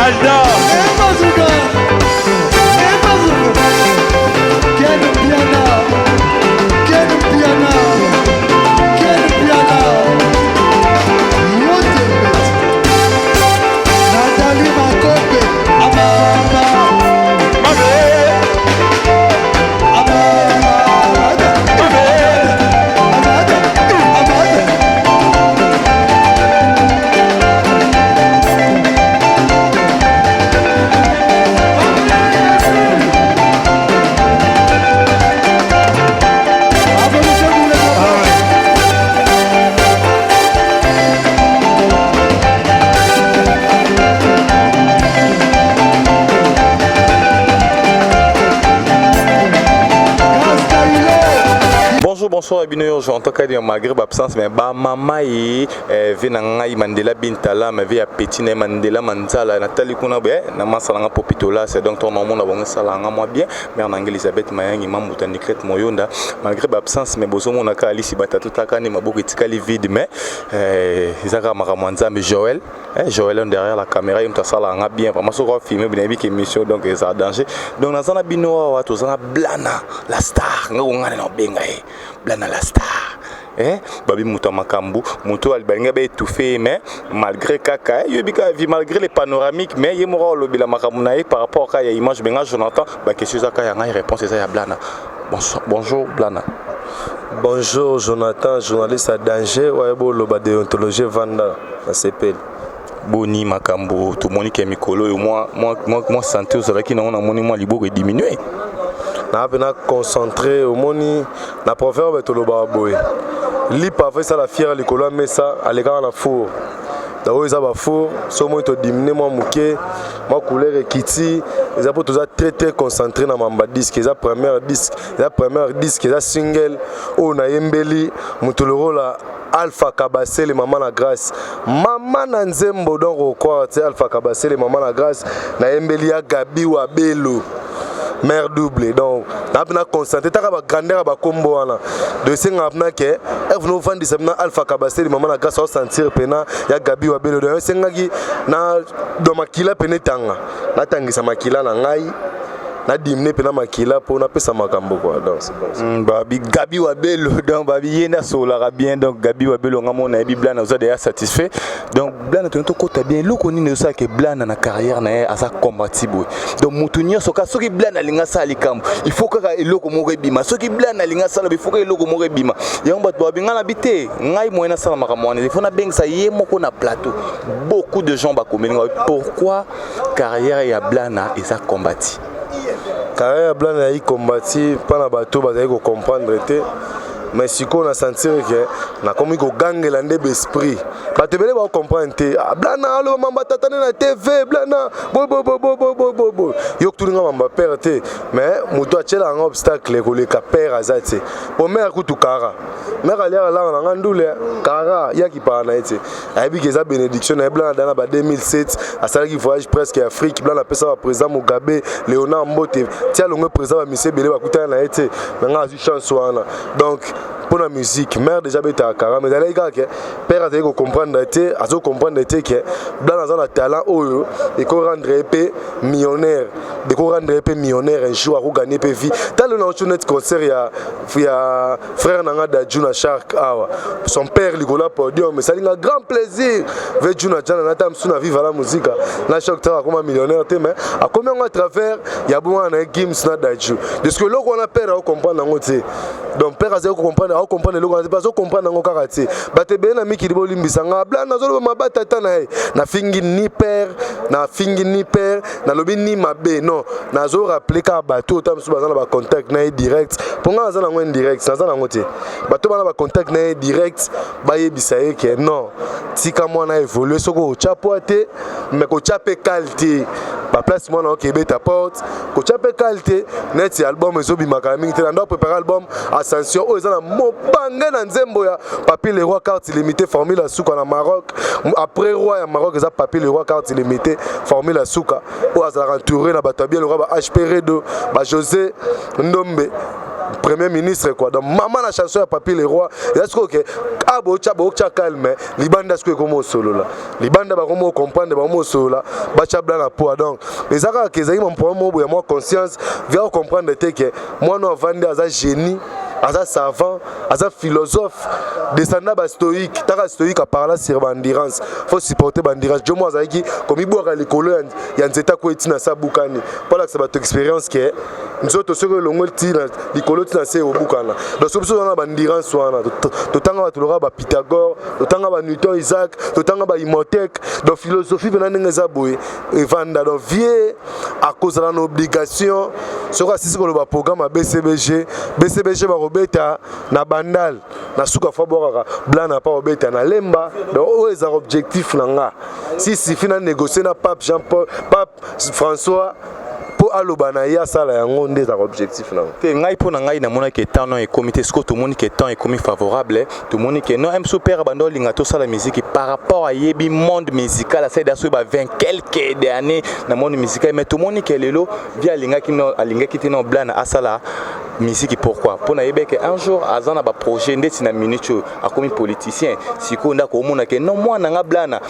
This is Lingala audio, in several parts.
Alda. Bonjour, bonsoir, bino yo j'entends kadi malgré absence mais ba mama ye eh, ve na ngai Mandela Bintala mais ve ya petit na Mandela Manzala natali kuna be na masala nga popitola c'est donc ton mona bongo sala nga moi bien mère na Elizabeth Mayangi Mambuta Niclette Moyonda malgré absence mais bozo mona ka Alice Batatu takani maboko etikali vide mais eh, ezaka makambo ya Nzambe Joël eh, Joël derrière la caméra ye moto asala nga bien vraiment soki ofilme binayebi ke émission donc eza danger donc naza na bino awa toza na Blana la star nga kongana na obenga ye Blana la star eh babi moto ya makambo moto oyo balingi ba étouffe mais malgré kaka eh, yoyebi kaka vie malgré les panoramiques mais ye moko alobela makambo na ye par rapport kaka ya image benga Jonathan baquestion eza kaka ya ngai réponse eza ya Blana. Bonsoir, bonjour Blana. Bonjour Jonathan, journaliste à danger, ouais boloba déontologie vanda na sepeli. Boni makambo tomoni ke mikolo oyo mwa santé ozalaki nango namoni mwa liboko ediminue. Na mpena concentré omoni na proverbe tolobaka boye lipa avo esala fiere likolo ya mesa alekaka na four donc oyo eza bafour so omoni todimine mwa moke mwa couleur ekiti eza mpo toza très très concentré na mamba disque eza première disque eza première disque eza single oyo nayembeli moto lokola Alpha Kabasele mama na grâce mama na nzembo donc okwara te Alpha Kabasele mama na grâce nayembeli ya Gabi Wabelo mère double donc na mpena concentré taka ba grandeur ya bakombo wana donc esengaka mpena ke eve novandisa mpena Alpha Kabasele mama na grâce aosentir mpena ya Gabi Wabelo donc esengaki na do makila mpena etanga natangisa makila na ngai nadimine mpena makila mpo napesa makambo quoi donc c'est bon. Babi Gabi Wabelo donc babi ye nde asololaka bien donc Gabi Wabelo nga mona yebi Blana oza déjà satisfait donc Blana toni tokota bien eloko nini ezosalaka Blana na carrière na ye aza combati boye donc motu nyonso kaka soki Blana alingi asala likambo il faut kaka eloko moko ebima soki Blana alingi asala il faut kaka eloko moko ebima yango bato babi ngai nabi te ngai moyen nasala makambo wana il faut nabengisa ye moko na plateau beaucoup de gens bakomeli ngai pourquoi carrière ya Blana eza combati. Carrière ya Blana yayi combati mpa na bato bazali ko comprendre te mais sikoyo na sentir ke nakomi kogangela nde baesprit bato ebele bakocomprendre te ah, blana aloba mamba tata nde na tv blana boyboyboyboyboyboy yo kutuli nga mamba père te mais moto atyelaka nga obstacle koleka père aza te po mare kutu kara mare aliaka langa na nga ndule kara yakipaka na ye te ayebi ke eza bénédiction na ye blana dana ba 2007 asalaki voyage presque ya Afrique blana apesa ba président Mugabe Léonard Mbote ti alongwe président ba misie ebele bakutana na ye te na ngai azwi chance wana donc mpo na musique mère déjà betaka kara mais ezalaki kaka ke père azali kocomprendre te azocomprendre te ke blana aza na talent oyo ekorendre ye mpe millionnaire ekorendre ye mpe millionnaire un jour akoganye mpe vie talo na oco neti concert ya frère na nga Dadju na Shark awa son père likolo ya podium esali nga grand plaisir ve Juna Jana na ta mosusu na Viva la Musica na Choc Tra akoma millionnaire te mais akomi yango à travers ya bomwana na ye Gims na Dadju de ce que eloko wana père akocomprendre yango te donc père azali kocomprendre akocomprendre eloko wana te azocomprendre yango kaka te bato ebele na mikili bolimbisa nga bla nazoloba mabe tata na ye nafingi ni père nafingi ni père nalobi ni mabe non nazo rappeler kaka bato oyo ta mosusu baza na bacontact na ye direct mpo ngai naza nango indirect naza nango te bato bana bacontact na ye direct bayebisa ye ke non tika mwana évolue soki otya poa te me kotya mpe kale te baplace mwana oke ebeta porte kotya mpe kale te neti album ezobimaka mingi te na ndo aprépare album ascension oyo eza na mobange na nzembo ya papi le roi carte limité formule ya suka na maroc après roi ya maroc eza papi le roi carte limité formule ya suka oyo azalaka entouré na bato ya bien lokola ba hp redo ba josé ndombe Premier ministre quoi. Donc mama na chanson ya Papi le Roi eza sikoyo ke a botya botya calme libanda. Sikoyo ekoma osolola libanda, bakoma ocomprendre, bakoma osolola, batya bla na poa. Donc eza kaka ke ezalaki maproblème moko boye ya mwa conscience via ocomprendre te ke mwana avandi aza génie, aza savant, aza philosophe, descendant bastoïque. Taka stoïque aparla sur baendurance, faut supporter baendurance. Jo mo azalaki komibwaka likolo ya nzete, akwei ntina sa bukani, mpo alakisa bato expérience ke nzoto soki elongoli ntina likolo ntina se ekobukana. Donc soki biso toza na baendurance wana, totanga bato lokola bapythagore, totanga banewton Isaac, totanga baimoteke. Donc philosophie mpena ndenge eza boye evanda. Donc vie akozala na obligation soki asisi koloba programme ya BCBG, BCBG bakobeta na Bandal na suka fa bwakaka Blana pa kobeta na Lemba. Donc oyo ezaka objectif na nga. Si sifi na négocie na pape Jean Paul, pape François, mpo aloba na ye asala yango, nde ezaka objectif na nga. Te, ngai mpo na ngai namonaki temps non ekomi te. Sikoyo tomoni ke temps ekomi favorable, tomoni ke non mso père bando olinga tosala musique par rapport ayebi monde musical, asali soki ba 20 quelque d'année na monde musical. Mais tomoni ke lelo vi alingaki no, alingaki te no Blana asala musique. Pourquoi? Mpo nayebi ke un jour aza na baprojet ndeti na minute oyo akomi politicien. Sikoyo ndako omona ke non, mwana nga Blana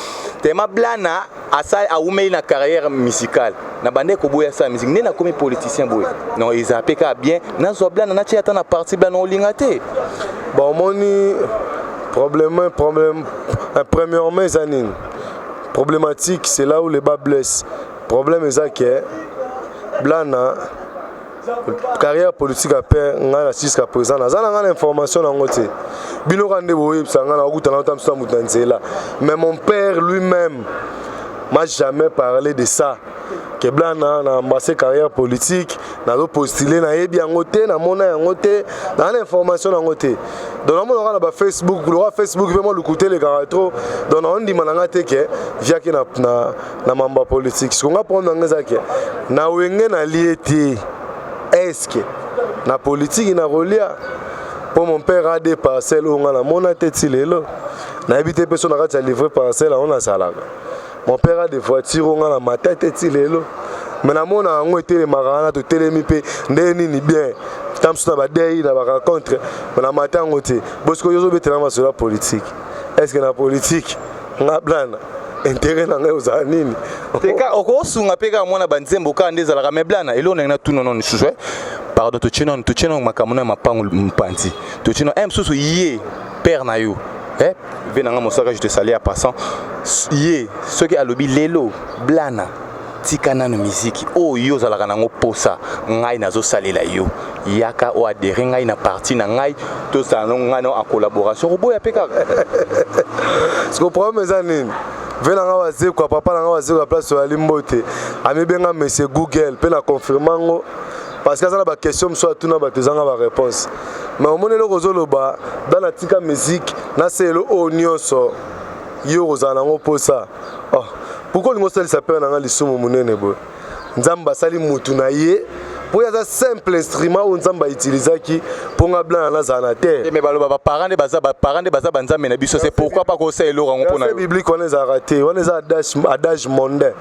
tema Blana asali awumeli na carrière musicale na bande koboya asala musique nde nakomi politicien boye. Non, eza mpe kaka bien nazwa Blana natia ata na parti. Blana olinga te. Bon, omoni problème premièrement eza nini? Problématique, c'est là où le bât blesse. Problème eza ke Blana carrière politique ape ngai na jusqu'à présent naza na ngai na information nango te. Bino kaka nde boyebisa ngai, nakokutana ota mosu na moto na nzela. Mais mon père lui-même m'a jamais parlé de ça ke Blana na embrassé carrière politique, nazopostule. Nayebi yango te, namona yango te, naa na information nango te. Donc namona kaka na bafacebook loka Facebook mpe mwa lukuta elekaka trop. Donc naondima na nga te ke viaki na mambo ya politique. Siko nga problème nanga eza ke na Wenge nalie te. Est-ce na politique nakolia? Mpo mon père a des parcelles oyo nga namona te ti lelo, nayebi te mpe so na kati ya livre parcelle yango nasalaka. Mon père a des voitures oyo nga na mata te ti lelo, mais namona yango etelemaka wana, totelemi mpe nde nini bien ta mosusu na badei na barencontre, mais na mata yango te. Bosiko yo ozobetela masolo ya politique, est ce que na politique nga Blana intérêt na ngai ozala nini? Teka okosunga mpe kaka mwana banzembo kaka nde ezalaka. Mais Blana, eloko ndenge natuna nano lisusu, pardon, totie nano makambo na ya mapango mpanzi, totie nano mosusu. Ye père na yo, ve na nga mosaka, je te salue en passant. Ye soki alobi lelo: "Blana, tika nano miziki oyo yo ozalaka nango posa, ngai nazosalela yo, yaka oyo adhérer ngai na parti na ngai, tosala no ngai no en collaboration", koboya mpe kaka? Siko problème eza nini? Ve na nga Wazekwa, papa na nga Wazekwa, place oyali mbote, amibenga monsieur Google mpe na confirme yango parce que aza na baquestion mosusu atuna bato ezanga baréponse. Mais omoni eloko ozoloba da na tika musique naselo oyo nyonso yo kozala nango mposa. Oh, pourquoi olingi osalisa pere na nga lisumu monene boye? Nzambe asali mutu na ye mpo ye aza simple instrument oyo Nzambe autilisaki mpo nga Blana nazala na terre. Mais baloba baparent nde baza banzambe na biso. C'est pourquoi pas kosala eloko yango mpona verset biblique wana ezalaka te. Wana eza adage mondain.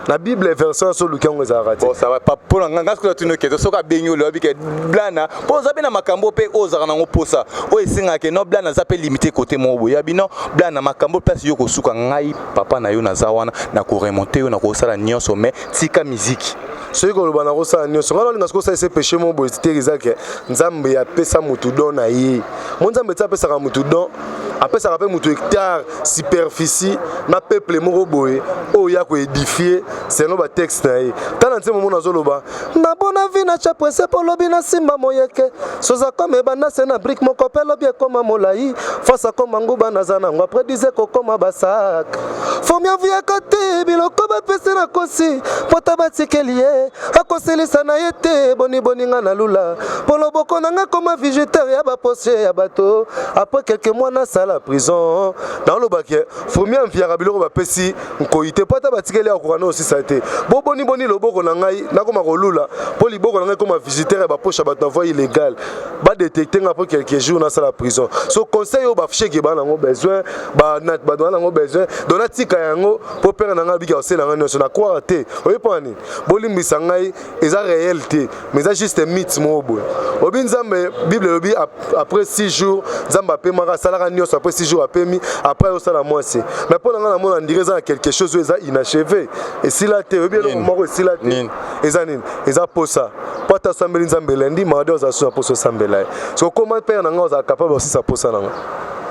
Na Bible version nyonso oluki yango ezalaka te. Bon, ça va pas. Mpona nga, nga soki natuni oketo, soki abengi oyo olobi ke Blana, mpo oza mpe na makambo mpe oyo ozalaka nango posa oyo esengaka ke no Blana aza mpe limité côté moko boye ya bino. Blana, makambo place yo kosuka, ngai papa na yo naza wana na koremonter yo na kosala nyonso, mais tika miziki. Soki koloba na kosala nyonso, ngai nalinga soki osala ese péché mo boye te. Eza ke Nzambe apesa motu don na ye mo. Nzambe ti apesaka motu don, apesaka mpe motu hectare, superficie na peuple moko boye oyo ya koédifier selon batexte na ye. Tala nzembo mo nazoloba nabona vi na tia presse mpo lobi nasimba moyeke soza koma ebanda se na brique moko mpe lobi ekoma molai face akoma nguba naza nango après dize kokoma basak fomi avuyaka te biloko bapesi na kosi pota batikeli ye akosilisa na ye te. Boniboni nga na lula mpo loboko na nga koma visiteur ya bapoche ya bato. Après quelques mois nasala prison. Naolobaki fomi amviaka biloko bapesi nkoi te mpo ata batikeli akoka na osisa te. Boboniboni loboko na ngai nakoma kolula mpo liboko na ngai ekoma visiteur ya bapoche ya bato na voie illégale. Badétecte nga po quelques jours nasala prison. So conseil oyo bashege baa nango besoin, bato baa nango besoin, donc natika yango mpo père na ngai abiki akosela ngai nyonso. Nakwaka te. Oyebi mpo na nini? Bolimbisa ngai, eza réel te, mais eza juste mythe moko boye. Obi Nzambe, Bible elobi après 6 jours Nzambe apemaka, asalaka nyonso, après 6 jours apemi, après ayosala mwasi. Mais mpo na ngai namona ndire eza na quelque chose oyo eza inachevé, esila te. Oyebi eloko moko esila te eza nini? Eza posa. Po ata osambeli Nzambe lundi, mardi ozala so na posa osambela ye. So okoma père na ngai ozala capable osisa posa na ngai?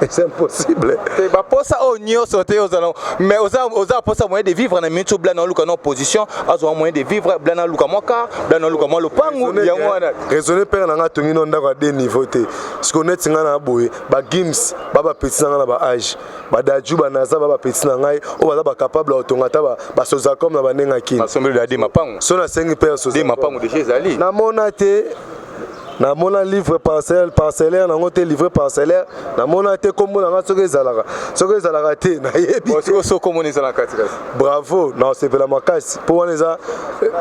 C'est impossible. Baposa oyo nyonso te ozala, mais oza posa moyen de vivre na minute. Blana oluka na opposition, azwa moyen de vivre. Blana aluka mwa car, blana aluka mwa lopangu, yango wana. Raisonner, père na ngai atongi no ndako ya deux niveau te. Siko neti ngai na boye, bagims ba bapeti na ngai na baage, badaju, banaza ba bapeti na ngai oyo baza bacapable ya kotonga ata basozacom na bandenge akini. Basombeli ya de mapango. So nasengi père. De mapango déjà ezali. Namona te, namona livre parcelle parcellaire nango te, livre parcellaire namona te. Kombo nanga soki ezalaka, soki ezalaka te, nayebi. So komona eza na kati kasi. Bravo, nasepela makasi mpo wana eza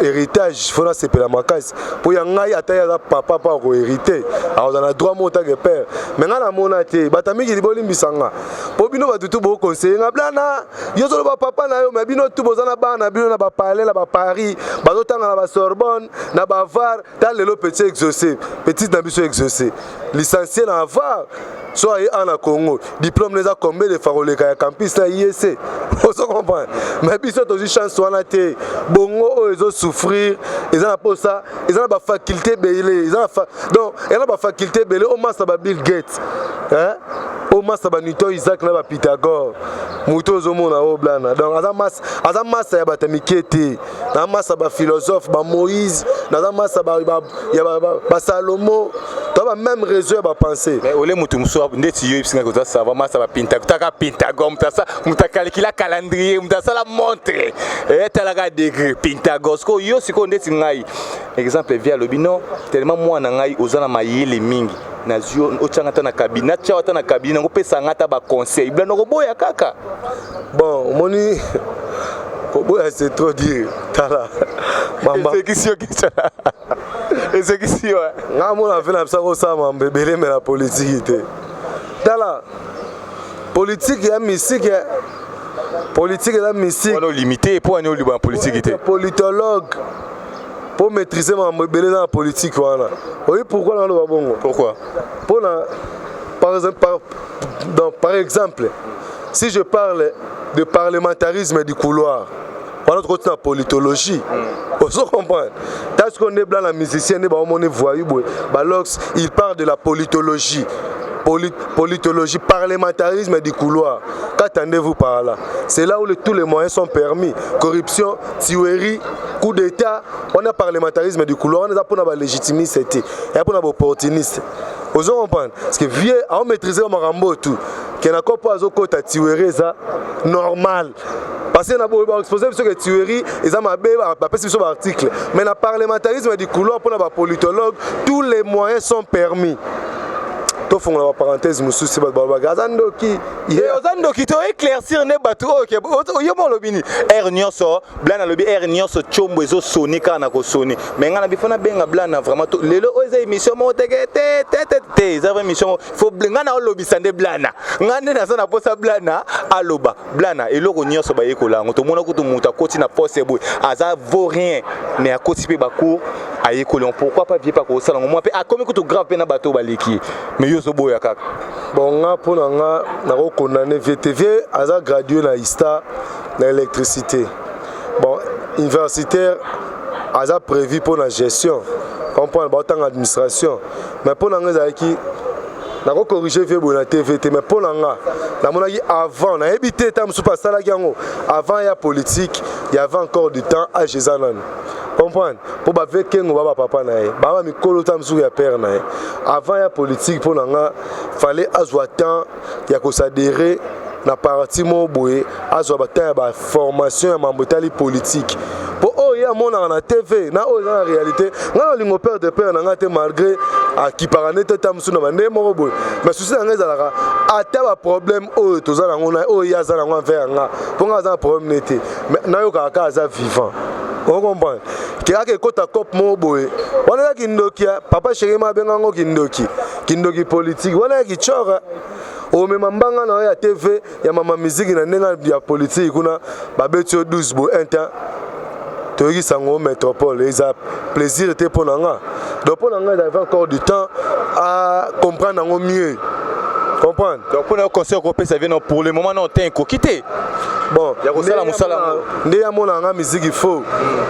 héritage. Faut nasepela makasi mpo ya ngai. Ata ye aza papa mpo akohérite, akozala na droit moko take père, mais ngai namona te. Bato ya mikili, bolimbisa nga mpo bino bato tu boconseille nga: "Blana, yo ozoloba papa na yo." Mais bino tu boza na bana na bino na bapalais, na baparis, bazotanga na basorbonne, na bavar. Ta lelo petit Exaucé, petite na biso Exaucé, licencié na Harvard, so aye a na Congo, diplôme na eza combien de fois koleka ya campus na IEC? Ozo comprendre? Mais biso tozwi chance wana te. Bongo oyo ezosouffrir, eza na posa, eza na bafaculté ebele, eza na donc eza na bafaculté ebele. Omasa ba Bill Gates, hein? Omasa ba Newton, Isaac na bapythagore, moto ozomona oyo Blana. Donc aza masa, aza masa ya bato ya mike te. Naza masa baphilosophe, bamoïse, naza masa ya basalomo, to bameme réseau ya bapensée. Mais ole motu mosusu ndeti yo yebisingaki oza savant, masa bapentago, taka Pentagone, moto akalikila calendrier, moto asala montre, etalaka degré Pentagone. Sikoyo yo, sikoyo ndeti ngai, exemple, vieux alobi non, tellement mwana ngai oza na mayele mingi, nazwi otyanga ata na cabine, natya ata na cabine nango, opesanga ata baconseil. Blana koboya kaka? Bon, omoni, koboya c'est trop dire. Tala mamba, esekisi yo question, esekisi yo. Nga mona mpe na bisa kosala mambo ebele, me na politiki te. Tala, politike ya mystique, politike eza mystique. Wana olimite mpo wani oliba na politiki te. Politologue mpo maîtriser mambo ebele eza na politike wana. Oyi pourquoi naloba bongo? Pourquoi? Mpona par exemple, donc, par exemple, si je parle de parlementarisme du couloir, wana tokoti na politologie. Ozo comprendre? Ta sikoyo nde Blana musicien nde baomoni voyou boye, balox, il parle de la politologie. Politologie, parlementarisme du couloir. Qu'attendez-vous par là? C'est là où tous les moyens sont permis. Corruption, tuerie, coup d'État. On a parlementarisme du couloir. On est pour la légitimiste et pour opportuniste. Vous comprenez? Parce que vieux a maîtrisé makambo tout. Kena kopo azokota tuerie eza normal. Parce que na boye baexpose biso ke tuerie eza mabe, bapesi biso baarticle. Mais na parlementarisme du couloir, mpona bapolitologue, tous les moyens sont permis. Tofongola baparenthèse mosusu, bato balobaka aza ndoki. Oza ndoki te, oéclaircir nde bato oyo. Yo mo olobi nini? Aire nyonso Blana alobi, aire nyonso tiombo ezosoni kaka na kosoni. Mais ngai na bifo nabenga Blana vraiment. Lelo oyo eza émission moko teke te te te te, eza vrai émission moko. Faut ngai na olobisa nde Blana, ngai nde naza na posa Blana aloba. Blana, eloko nyonso bayekola yango. Tomona kutu moto akoti na poste boye, aza vaut rien, mais akoti mpe bacours, ayekoli yango. Pourquoi pas vieux mpe akosala yango? Mwa mpe akomi kutu grave mpe na bato oyo baleki, mais yo ozoboya kaka. Bon, nga, mpo na nga, nakokondane vieux te. Vieux aza gradué na ISTA na électricité. Bon, universitaire aza prévu mpo na gestion, comprendre, baotanga administration. Mais mpo na nga ezalaki nakocorrige vieux boye na TV te. Mais mpo na nga namonaki avant, nayebi te, ta mosusu asalaki yango avant ya politique. Y avait encore du temps, age eza nanu, comprendre, mpo bave kengo ba bapapa na ye baa bamikolo, ta mosusu ya père na ye avant ya politique. Mpo na nga fallait azwa temps ya kosadere na parti moko boye, azwa batemps ya baformation ya mambo etali politique, mpo oyo ye amonaka na TV na oyo eza na réalité. Ngai nalingo père de père na ngai te, malgré akipaka nde te, ta mosusu na bandenge moko boye. Mais souci na ngai ezalaka ata baproblème oyo toza nango na oyo ye aza nango envers ya nga, mpo ngai aza na problème ne te, mais nayokaka kaka aza vivant. Ocomprendre ke aka ekota cope moko boye, wana eza kindoki. Ya papa chéri ma abenga yango kindoki. Kindoki politique wana ya kichora, omema mbanga na yo ya TV ya mama miziki na ndenge ya politike kuna, babeti yo 12 bo 1 temps, toyoki sango métropole. Eza plaisir te mpo na nga. Donc mpo na nga, j'avais encore du temps à comprendre yango, mieux comprendre. Donc mpona yo, conseil okopesa vie no pour le moment, no te, ekoki te? Bon. Ya kosala mosala yango. Nde amona nga musique faux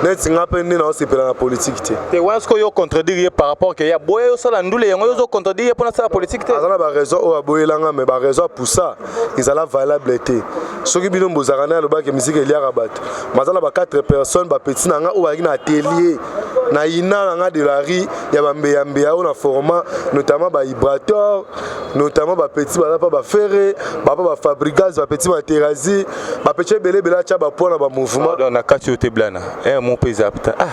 neti nga mpe nde naosepela na politike te. Te, wana sikoyo yo contredire ye par rapport ke ya boya osala ndule yango, yo ozocontredire ye mpona asala politike te. Aza na baraison oyo aboyelanga, mais baraison apusa ezala valable te. Soki bino bozalaka naye, alobaki musique eliaka bato, maza na ba 4 personnes, bapeti na nga oyo bazalaki na atelier na ina na nga de la rue ya bambeyambeya oyo na format, notamment baibrator, notamment bapeti baza mpa bafere, bapa bafabrigaz, bapeti baterasi, bapeti ebele ebele atya bapoids na bamouvement. Donc na kati oyo te, blana mo mpe eza ah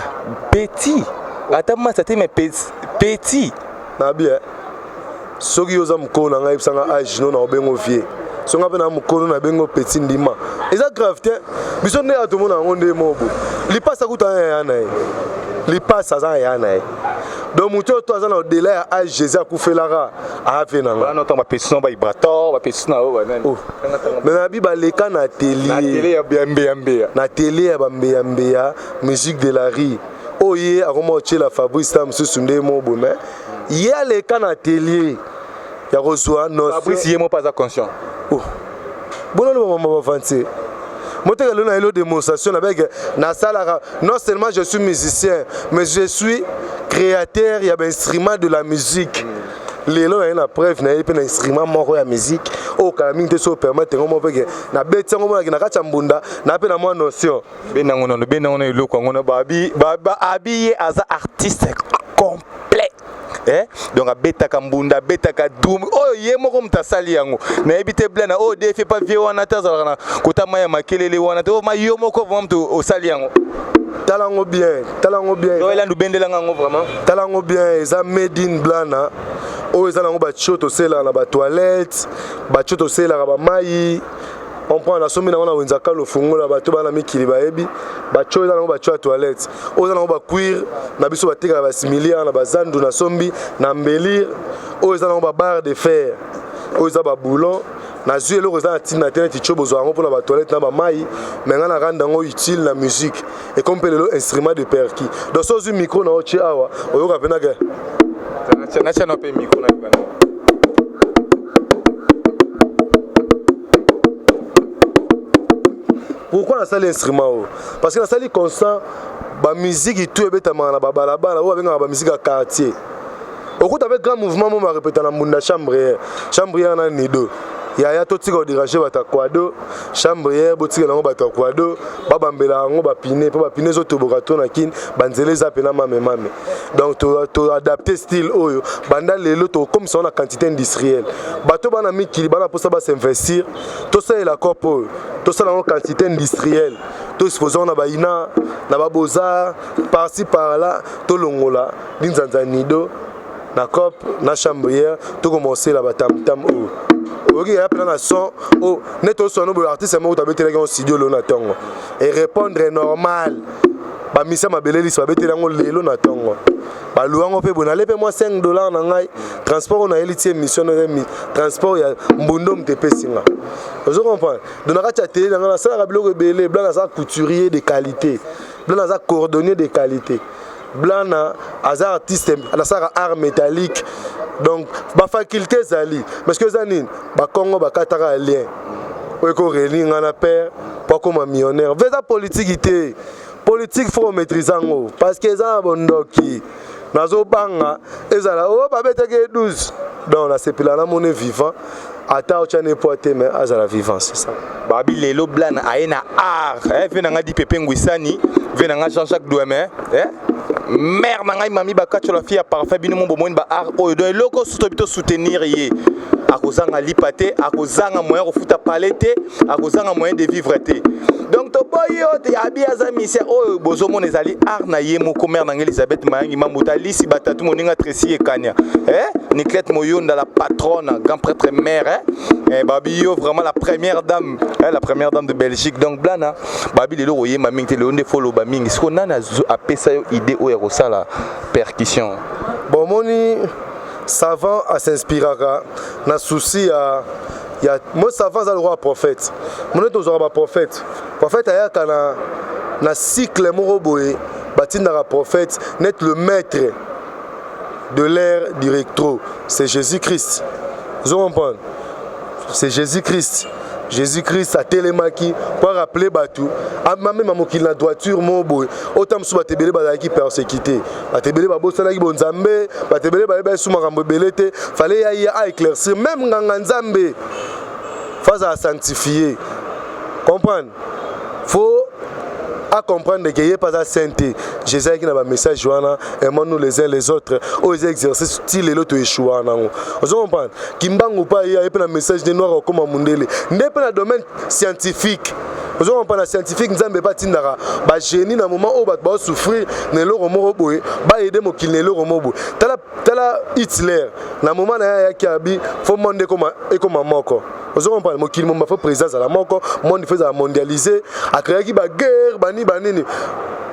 petit, ata masa te, mais petit. Na bien, soki yo oza mokolo na ngai, yebisanga age no na obengo vie. So nga mpe na mokolo na bengo petit, ndima eza grave te. Biso nde ya tomona yango nde mobo lipasa kuta ya na ye, lipasa aza ya na ye. Donc motu oyo to aza na au-delà ya âge Jésus akufelaka ave na nga. Wana ntango bapesi no baibrator, bapesi na oyo banani? Oh. Mais na bi baleka na na télé tele ya mbeyambeya. Na télé ya bambeyambeya, musique de la rue oyo ye akoma otiela Fabrice ta mosusu nde mobo, mais ye aleka na atelier ya kozwa notion. Fabrice ye mo mpe aza conscient. Oh. Bona loba mama bafantie moteka lelo na yelo démonstration na beke nasalaka. Non seulement je suis musicien, mais je suis créateur ya bainstrument de la musique. Lelo naye na preuve na ye mpe na instrument moko ya musique oyo kala mingi te so permettre yango moko mpeke nabeti yango, monaki na kati ya mbunda na mpe na mwa notion. Benango nano, benango na eloko yango na babi abi ye aza artiste complet, eh? Donc abetaka mbunda, abetaka drum oyo ye moko moto asali yango. Nayebi te, blana oyo defi pa vie wana te, azalaka na kota mai ya makelele wana te. Oyo ma yo moko vraiment moto osali yango. Tala yango bien, tala yango bien. Oyo elandu bendelanga yango vraiment. Tala yango bien, eza made in Blana. Oyo eza nango batio toselaka na batoilette, batio toselaka bamai, comprendre. Nasombi nango na wenza kalo fungola, bato bana mikili bayebi batio. Eza nango batio ya toilette, oyo eza nango bacuir na biso batekaka basimilia na bazandu. Nasombi na mbelir. Oyo eza nango babarre de fer, oyo eza baboulon. Nazwi eloko eza na ntina te neti tio bozwa yango mpona batoilette na bamai, mais ngai na rendre yango utile na musique. Ekomi mpe lelo instrument de percu. Donc so ozwi micro na otie awa, oyoka mpenza ke Natia na mpe micro na yoka. Pourquoi nasali instrument oyo? Parce que nasali constant bamusike tu ebetamaka na babalabala oyo babengaka bamusike ya quartier. Okuta mpe grand mouvement mo barepeta na mbunda chambrière, chambrière na nido. Yaya, totika kodéranger bato ya kwado chambrière, botikela yango bato ya kwado, babambela yango bapine mpo bapine ezotoboka to na kini banzela eza mpena mamemame. Donc toadapte style oyo. Banda lelo tokomisa yango na quantité industrielle. Bato bana mikili bana mposa basinvestir, tosalela cope oyo, tosala yango quantité industrielle, toexpose yango na baina na babeaux-arts par-ci par-là, tolongola linzanza nido na cope na chambrière, tokomosela batamtam oyo oyoki ya mpena na son oyo neti osona boye. Artiste moko tabetelaki yango studio lelo na ntongo et répondre normal. Bamisia mabelelisi babeteli yango lelo na ntongo, balu yango mpe boye. Nale mpe mwa 5 $ na ngai transport oyo nayeli ti émission no, transport ya mbundo moto epesi nga, ozo comprendre. Donc na kati ya tele na ngai nasalaka biloko ebele. Blanc aza couturier de qualité, blanc aza cordonnier de qualité, blanc aza artiste, nasalaka art métallique. Donc bafaculté ezali, parce que eza nini, bakongo bakataka ya lien oyo ekoréunir nga na père po akoma millionnaire. Ve eza politike te. Politique, faut komaîtrise yango parce que eza na bondoki. Nazobanga ezala oyo babetaki ye 12. Donc nasepela namoni vivant, ata otyani po te, mais azala vivant, c'est ça. Babi lelo blana aye na art, eh, ve na nga di pepe ngwisani, ve na nga Jean-Jacques Doueme, eh? Mare na ngai mami bakatio, la fille ya parfait. Bino mo bomoni ba art oyo. Donc eloko susu tobi tosoutenir ye, akozanga lipa te, akozanga moyen kofuta pale te, akozanga moyen de vivre te. Donc toboyi oyo te abi aza misia oyo bozomona ezali art na ye moko. Mare na ngai Elisabeth Mayangi Mambuta Alisi Batatu, moninga Tracy Ekania, eh? Niclette Moyonda, la patronne, grand prêtre mère, eh? Eh, babi yo vraiment la première dame, eh, la première dame de Belgique. Donc blana babi lelo koyemba mingi te, lelo nde foloba mingi. Siko nani apesa yo idée oyo ya kosala percussion? Bon, omoni, Savant asinspiraka na souci ya mo. Savant aza lokola prophète. Mone tozwaka baprophète, prophète ayaka na cycle moko boye. Batindaka prophète net le maître de l'ère du rétro, c'est Jésus-Christ. Ozo comprendre? C'est Jésus-Christ. Jésus-Christ atelemaki mpo arappeler bato, amema mokili na droiture moko boye. Ota mosusu, bato ebele bazalaki persécuté, bato ebele babosanaki bonzambe, bato ebele bayeba esu makambo ebele te. Fallait ya ye aéclaircir. Même nganga Nzambe, faut azala sanctifié, comprendre, faut acomprendre ke ye mpe aza saint te. Jésus ayaki na bamessage wana: aimons-nous les uns les autres. Oyo eza exercice ti lelo toéchouaka nango. Ozo comprendre? Kimbangu mpe aye, aye mpe na message nde noir akóma mundele. Nde mpe na domaine scientifique, ozo comprendre, na scientifique, Nzambe mpe atindaka bagénie na moment oyo bato baosouffrir na eloko moko boye, baaider mokili na eloko moko boye. Tala, tala Hitler, na moment na ye ayaki, abi faut monde ekoma moko. Ozo comprendre? Mokili momba, faut président azala moko, monde faut ezala mondialisé. Acréaki baguerre, bani banini.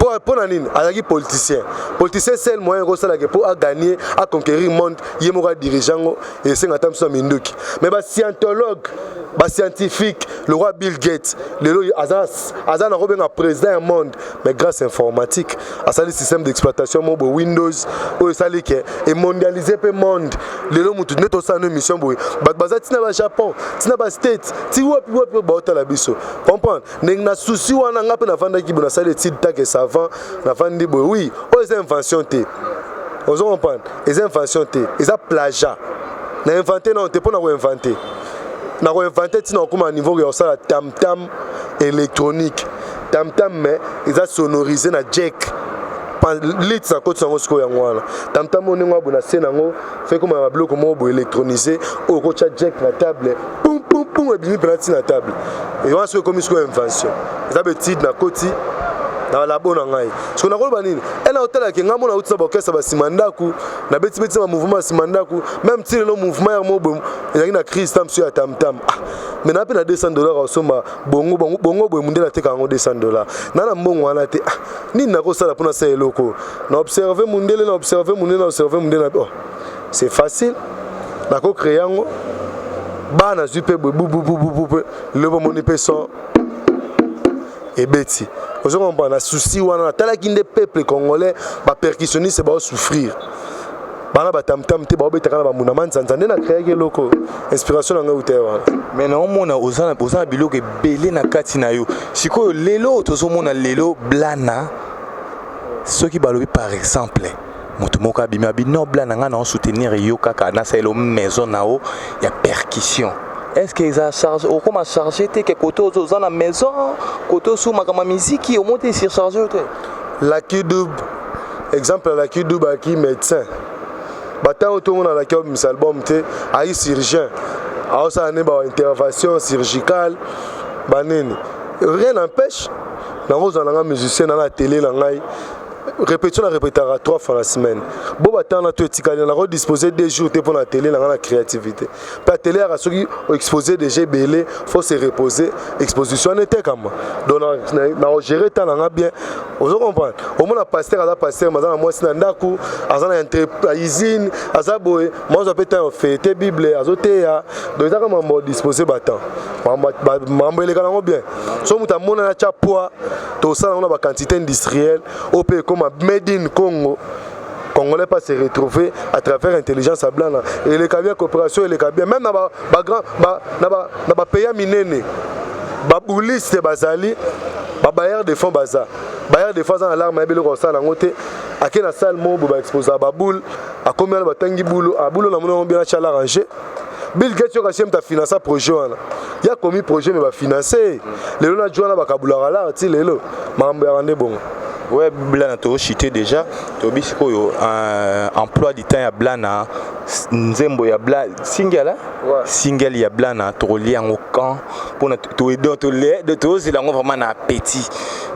Mpo na nini? Azalaki politicien. Politicien, seul moyen ekosalaka mpo agagner, aconquérir monde, ye moko adirige yango, esenga ata mosu ya minduki. Mais bascientologue, bascientifique, le roi Bill Gates lelo aza na kobenga président ya monde, mais grâce informatique asali système d'exploitation mo boye, Windows, oyo esali ke emondialise mpe monde. Lelo motu nde tosala no émission boye, bato baza ntina bajapon, ntina bastate, ti wapi wapi baotala biso. Comprendre ndenge na souci wana, nga mpe navandaki boye, nasali étude take savant, navandi boye. Oui, oyo eza invention te. Ozo comprendre? Eza invention te, eza plagiat. Na invente nano te. Mpo na koinvente, na koinvente ntina kokóma na niveau ya kosala tamtam électronique. Tamtam, mais eza sonorisé na jack lit na koti yango. Sikoyo yango wana tamtam oyo, ndenge wana boye na se nango, fe koma na babiloko moko boye électronisé oyo okotya jack na table, pum pum pum, ebimi mpena ntina table. Wana soki ekomi sikoyo invention, eza baétude na koti na labo na ngai. Soki nakoloba nini, ena otalaki ngai mona auti na baorchestre basima ndako, nabetibeti na bamouvement ya nsima ndako. Même ti lelo mouvement ya mo boye ezalaki na crise ta mosusu ya tamtam. Ah, mais na mpe na 200 $, osomba bongo bongo boye, mundele ateka yango 200 $. Na mbongo wana te. Ah, nini nakosala mpona sala eloko? Na observe mundele, na observe mundele, na observe mundele. Oh, c'est facile, nakocréer yango. Bana nazwi mpe boye bubububu mpe lelo bomoni mpe son ebeti. Ozo comprendre? Na souci wana, natalaki nde peuple congolais, bapercussionniste baosouffrir, bana batamtam te, baobetaka na bamuna manzanza. Nde na créaki eloko, inspiration na ngai uta wana. Mais naomona oza na biloko ebele na kati na yo. Sikoyo lelo tozomona, lelo Blana, soki balobi par exemple moto moko abimi, abi non, Blana, ngai naosoutenir yo kaka, nasalela maison na yo ya percussion, est ce que eza charge, okoma chargé te ke kote oza na maison, kote osu makambo ya miziki, omoni te surcharge yo te? Lucky Dube, exemple, Lucky Dube aki médecin. Batango tomona Lucky obimisa album te, ayi chirurgien, aosala nde baintervention chirurgicale banini. Rien n'empêche nango ozala nanga musicien na télé na ngai. Répétition, na répétaka trois fois la semaine. Bo batanga to etikali, nako dispose 2 jours te mpo na télé na ngai na créativité mpe atélé yaka. Soki oexpose déjà ebele, faut se reposer. Exposition wana etekama, donc nakogérer temps na nga bien. Ozo comprendre? Omona pasteur aza pasteur, aza na mwasi na ndako, aza na usine, aza boye, mwazwa mpe temps ofete Bible, azoteya. Donc ezaka mambo dispose batemps, mambo eleka nango bien. So moto amonana atya poids, tosala yango na baquantité industrielle oyo mpe ekoma made in Congo. Congolais pas se retrouver à travers intelligence ya Blana, eleka bien, coopération eleka bien. Même na bagrand, na bapays ya minene, babouliste bazali, babailleur de fonds baza. Bailleur de fonds aza na larme, ayebi eloko kosala yango te. Ake na salle moko boye, baexposa baboule, akomi wana, batangi boule, aboule namoni yango bien, atya l'arranger. Bill Gates oyo kasi ye moto afinansa projet wana, ya komi projet, me bafinanse lelo na ju wana, bakabulaka lar ti lelo, makambo yaka nde bongo. Ouais, Blana, tochite déjà, toyebi sikoyo emploi du temps ya Blana, nzembo ya Bla, single. Ouais. Single ya Blana, tokolia yango quand? Mpona tozela yango vraiment na appétit,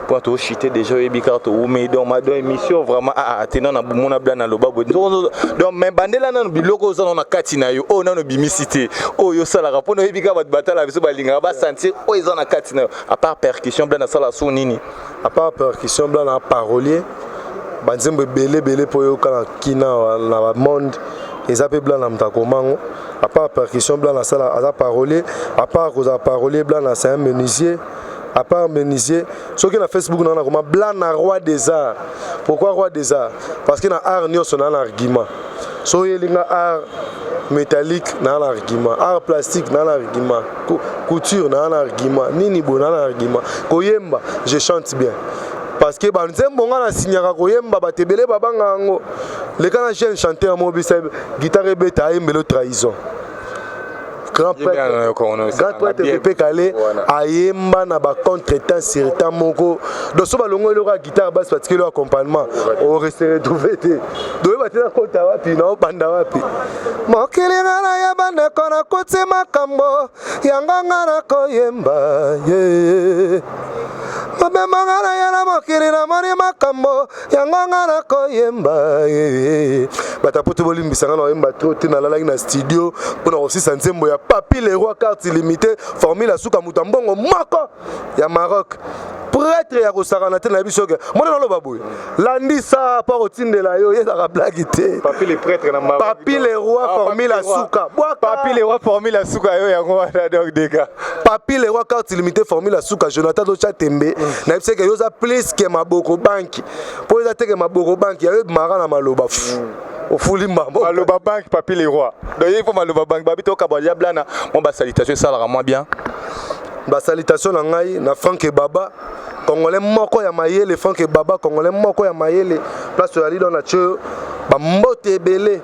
mpona tochite déjà, oyebi kaka towumei. Donc donc émission vraiment, ah, tena na mona Blana aloba boye. Donc mais bandela nano biloko oza nano na kati na yo, oyo nano bimisi te, oyo osalaka, mpona oyebi kaka bato batala biso balingaka basentir oyo eza na kati na yo. À part percussion, Blana asala so nini? À part percussion, Blana parolier, banzembo ebele ebele mpo oyoka na kina na bamonde. Eza mpe Blana moto akomango. À part percussion, Blana asala, aza parolier. À part kozala parolier, Blana, c'est un menuisier. À part menuisier, soki na Facebook na nakoma Blana roi des arts. Pourquoi roi des arts? Parce que na art nyonso na na argument. So oyelinga art métallique, na na argument. Art plastique, na na argument. Couture, na na argument. Nini boye, na na argument. Koyemba, je chante bien, parce que banzembo nga nasinyaka koyemba, bato ebele babanga yango. Leka na jeune chanteur moko, bisa guitare ebeta, ayembela trahison. Grand prêtre Pepe Kale ayemba na bacontretemps sur temps moko. Donc so balongo eloko ya guitare basi, batikeli accompagnement, oreste retrouve te. Doyeba te nakota wapi, naobanda wapi. Mokili nga nayeba, ndeko, nakoti makambo yango nga nakoyemba ye. Mobembo nga na ye na mokili, namoni makambo yango nga nakoyemba ye. Bato poto, bolimbisa nga na oyemba trop te. Nalalaki na studio mpona kosisa nzembo ya Papi le Roi, carte limité, formule asuka, moto ya mbongo moko ya Maroc, prêtre ya kosakana te. Nayebi soki mona naloba boye, landisa mpo kotindela yo, yezaka blague te. Papi le prêtre na Maroc. Papi le Roi, formule asuka. Papi le Roi, formule asuka yo yango wana. Donc dega. Papi le Roi, carte limité, formule asuka. Jonathan totya tembe, nayebi seke yo oza plus ke maboko banki, mpo eza teke maboko banki yayo mara na maloba ofuli mbambo. Maloba banque, Papi le Roi. Donc il faut maloba banque babi toka ya Blana. Mo basalutation esalaka mwa bien. Basalutation na ngai na Frank Baba, Congolais moko ya mayele. Frank Baba, Congolais moko ya mayele, place oyali. Donc na tie bambote ebele,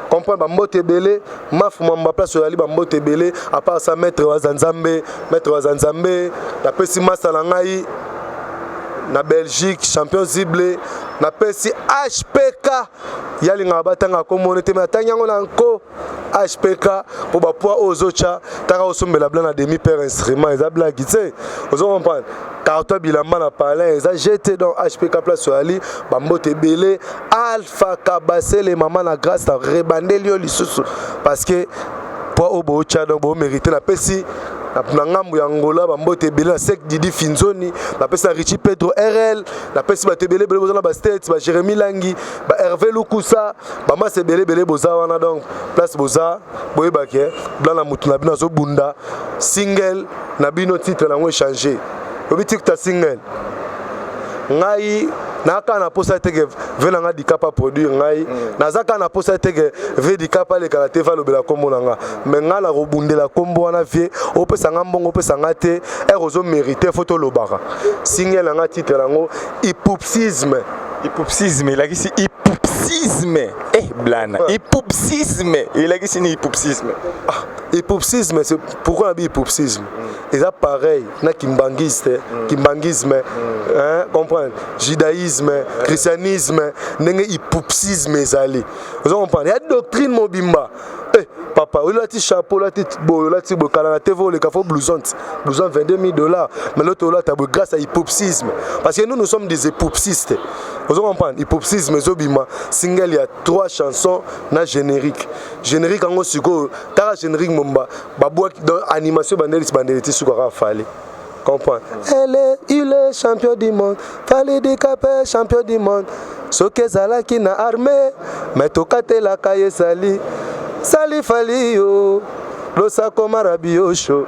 comprendre, bambote ebele. Mafu Mwamba, place oyali, bambote ebele. À part ça, maître waza Nzambe, maître waza Nzambe. Napesi masa na ngai na Belgique, champion zible. Napesi HPK, yalingaka batanga komona te, me atangi yango na nko. HPK, mpo bapoids oyo ozotya, taka osombela bla na demi paire instrument, eza blague te. Ozo comprendre, carton bilamba na palin eza gt. Donc HPK, place oyali, bambote ebele. Alpha Kabasele, mama na Grâce, na rebandeli yo lisusu, parce que poids oyo bootya, donc bomérite. Napesi na ngambo ya Ngola bambote ebele, na Sek Didi Finzoni. Napesi na Richi Pedro RL. Napesi bato ebele ebele boza na bastates, ba Jérémi Langi, ba Hervé Lukusa, bamasa ebele ebele boza wana. Donc place boza, boyebake Blana motu na bino azobunda. Single na bino, titre nango échange obi tikta single. Ngai naa kaka na posa teke ve na nga Dikapa produire ngai. Naza kaka na posa teke ve Dikapa alekala te, alobela nkombo na nga. Me ngai nakobundela nkombo wana. Vie opesa nga mbongo, opesa nga te, ere ozomérite, fo tolobaka. Single na nga, titre nango Ipupsisme. Ipupsisme elakisi ipupsisme, eh Blana, ipupsisme elakisi ni ipupsisme? Ah, ipupsisme, c'est pourquoi nabi ipupsisme eza pareil na kimbangiste, kimbangisme, hein, comprendre, judaïsme, christianisme. Ndenge ipupsisme ezali, oza comprendre, ya doctrine mobimba. Eh, papa, olati chapeau, olati boye, olati boye, kala na TV oleka fo blouson, blouson 22 000 $, mais l'autre olata boye grâce à ipupsisme, parce que nous, nous sommes des ipupsistes. Ozo comprendre, ipupsisme ezobima single ya trois chansons na générique. Générique yango sikoyo, taka générique momba babwaki. Donc animation bandelisi bandeli ti sukaka Fally, comprendre. Elle est, il est champion du monde, Fally Dikape, champion du monde. Soki ezalaki na armée, me tokatelaka ye. Sali sali Fally yo losako marabi yosho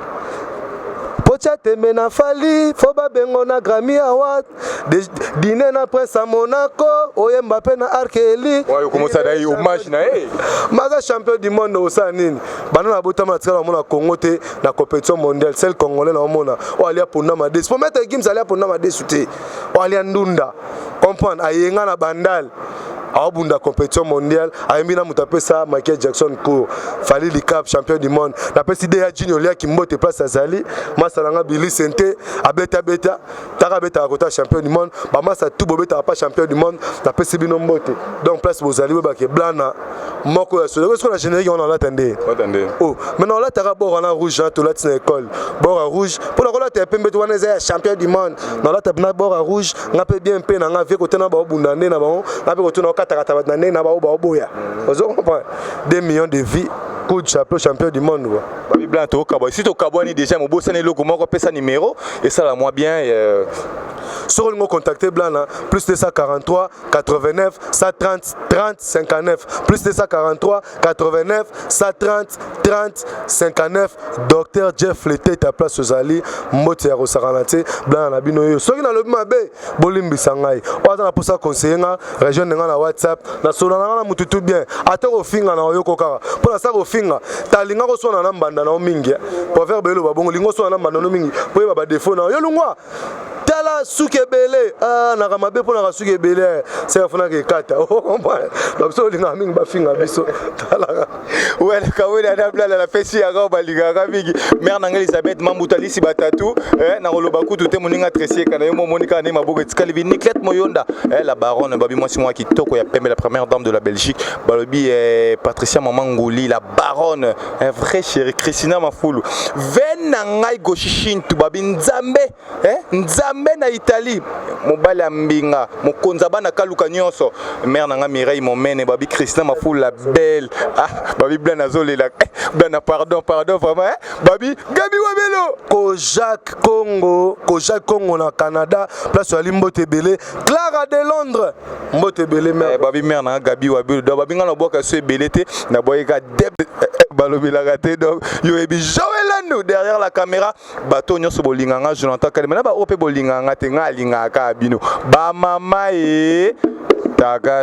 potya tembe na Fally, fo babengo na Grammy Award, dîner na prince ya Monaco, oyemba mpe na Arkeli. Okomosala ye hommage na ye. Maza champion du monde, osala nini? Banda na botama, na tikala namona Congo te na compétition mondiale. Seul Congolais na omona oyo alia ponda madesu, po maître Gims alia ponda madesu te, oyo alia ndunda, comprendre, ayenga na Bandal, aobunda compétition mondiale, ayembi na moto apesa Michael Jackson cour. Fally Licap, champion du monde. Napesi de ya Jini oliaki mbote, place azali, masa nanga Bili Sente, abetabeta taka, abetaka kota champion du monde. Bamasa tu bobetaka pa champion du monde, napesi bino mbote. Donc place bozali, boyebake Blana moko ya solo. Soki na générique wana, olata nde. Oh, maintenant olataka bord wana rouge wana tolati na école, bord ya rouge, mpona kolata ya pembe te. Wana eza ya champion du monde. Nalata na bord ya rouge nga mpe bien mpe na nga vie kote na baobunda nde na bango, nga mpe kote na okatakata bato na ndenge na bao baoboya. Ozo comprendre, 2 millions de vues, coup de chapeau, champion du monde quoi. Babi Blanc, tokabwa esi, tokabwani déjà. Mobosani eloko moko, apesa numéro, esala mwa bien. Soki olingi ocontacte Blana, plus 243 89 130 30 59, plus 243 89 130 30 59. Docteur Jeff Leteta, place ozali, mbote ya kosakana te. Blana na bino oyo, soki nalobi mabe, bolimbisa ngai. Oyo aza na mposa conseiller nga, rejoindre nga na WhatsApp. Nasolola na nga na mutu tout bien, ata kofinga na oyoko kaka mpo nasala kofinga. Talinga koswana na mbanda na yo mingi. Proverbe eloba bongo: linga oswana na mbanda no mingi mpo oyeba badéfauts na yo. Lungwa, tala suki ebele naka mabe mpo naka suki ebele seka fonaka ekata. Donc so olingaka mingi bafinga biso, talaka. Welekaweli ana Blana, napesi yango, balingaka mingi. Mare na ngai Elisabeth Mambutu, alisi batatu na koloba kutu te. Moninga Tresieka na yo, momoni kaka nde maboko etikali bi. Niclette Moyonda, la baronne, babi mwasi mwa kitoko ya pembe, la première dame de la Belgique. Balobi Patricia Mama Nguli, la baronne, un vrai chéri. Christina Mafulu, ve na ngai Goshi Shintu, babi Nzambe, Nzambe na Italie, mobali ya mbinga, mokonzi ya bana kaluka nyonso. Mare na ngai Mireille Momene, babi Christina Mafulu, la belle. Ah, babi Blana azolela. Blana, pardon, pardon vraiment, eh? Babi Gabi Wabelo. Kojak Congo, Kojak Congo na Canada, place oyali, mbote ebele. Clara de Londres, mbote ebele. Eh, babi mare na nga Gabi Wabelo. Donc babi nga na bwaka so ebele te, naboyeka deb balobelaka te. Donc yo oyebi Joel Landu derrière la caméra. Bato nyonso bolinganga, Jonathan Kalema na baoyo mpe bolinganga te, nga alingaka kaka bino, bamama. E taka.